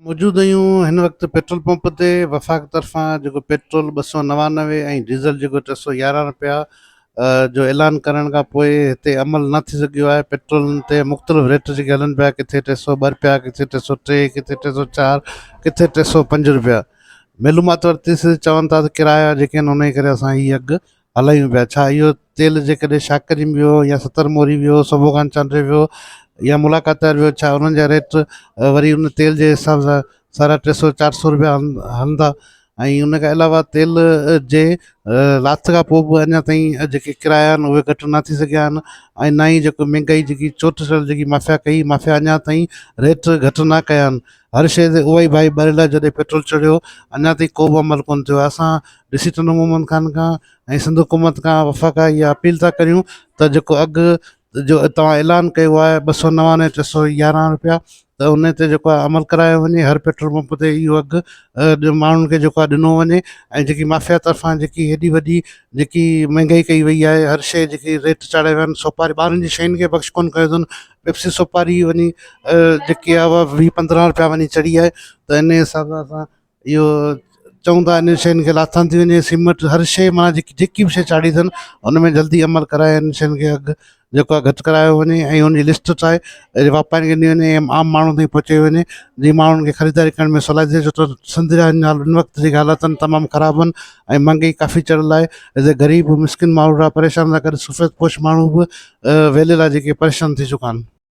موجود آهيون هن وقت پيٽرول پمپ تي وفاق طرفان جيڪو پيٽرول 299 ۽ ڊيزل جيڪو 311 رپيا جو اعلان ڪرڻ کان پوء هتي عمل نه ٿي سگهيو آهي پيٽرول تي مختلف ريٽ جيڪي هلن پيا ڪٿي 302 رپيا ڪٿي 303 ڪٿي 304 ڪٿي 305 رپيا معلومات ورتي سي چون ٿا ته ڪرايا جيڪي آهن ان جي ڪري اسان هي اگهه هلايون پيا ڇا اهو تيل جيڪڏهن شاڪري ۾ ويو يا ستر موري ويو صبح خان چانڊري ويو يا ملاڪاتار ويو ڇا انهن جا ريٽ وري ان تيل جي حساب سان ساڍا ٽي سو چار سو روپيا هلندا ۽ ان کان علاوه تيل جي لاٿ کان پوء به اڃا تائين جيڪي ڪرايا آهن اهي گهٽ نه ٿي سگهيا آهن ۽ نه ئي جيڪو مهنگائي جيڪي چوٽ چڙهيل جيڪي مافيا ڪئي مافيا اڃا تائين ريٽ گهٽ نه ڪيا آهن هر شيء تي اها ئي باهه ٻريل آهي جڏهن پيٽرول چڙهيو اڃا تائين ڪو به عمل ڪونه ٿيو آهي اسان ڊي سي ٽنڊو محمد خان کان ۽ سنڌ حڪومت کان وفاق کان اها اپيل ٿا ڪريون ته جيڪو اگهه جو توهان اعلان ڪيو آهي 299 311 روپيا ته ان تي جيڪو آهي عمل ڪرايو وڃي هر پيٽرول پمپ تي اهو اگهه ماڻهن کي جيڪو آهي ڏنو وڃي ۽ جيڪي مافيا طرفان جيڪي هيڏي وڏي جيڪي مهنگائي ڪئي وئي آهي هر شيء جيڪي ريٽ چاڙهيا ويا آهن سوپاري ٻارن جي شين کي بخش ڪونه ڪيو اٿن پيپسي سوپاري وڃي جيڪي آهي اها 20 15 روپيا وڃي چڙهي آهي ته ان حساب سان اسان اهو چئون ٿا انهن شين کي لاٿان ٿي وڃي سيمٽ هر شيء معنيٰ جيڪي جيڪي به شيء چاڙهي اٿن ان ۾ جلدي عمل ڪرائي انهن شين کي اگهه جيڪو آهي گهٽ ڪرايو وڃي ۽ ان جي لسٽ ٺاهي واپارين کي ڏني وڃي ۽ عام ماڻهن تائين پهچائي وڃي جيئن ماڻهن کي خريداري ڪرڻ ۾ سولائي ٿئي ڇو ته سنڌ جا هن وقت جيڪي حالات آهن تمام خراب آهن ۽ مهانگائي ڪافي چڙهيل آهي هتي غريب مسڪين ماڻهو پريشان ٿا ڪن سفيد پوش ماڻهو به ويلي لاء جيڪي پريشان ٿي چڪا آهن.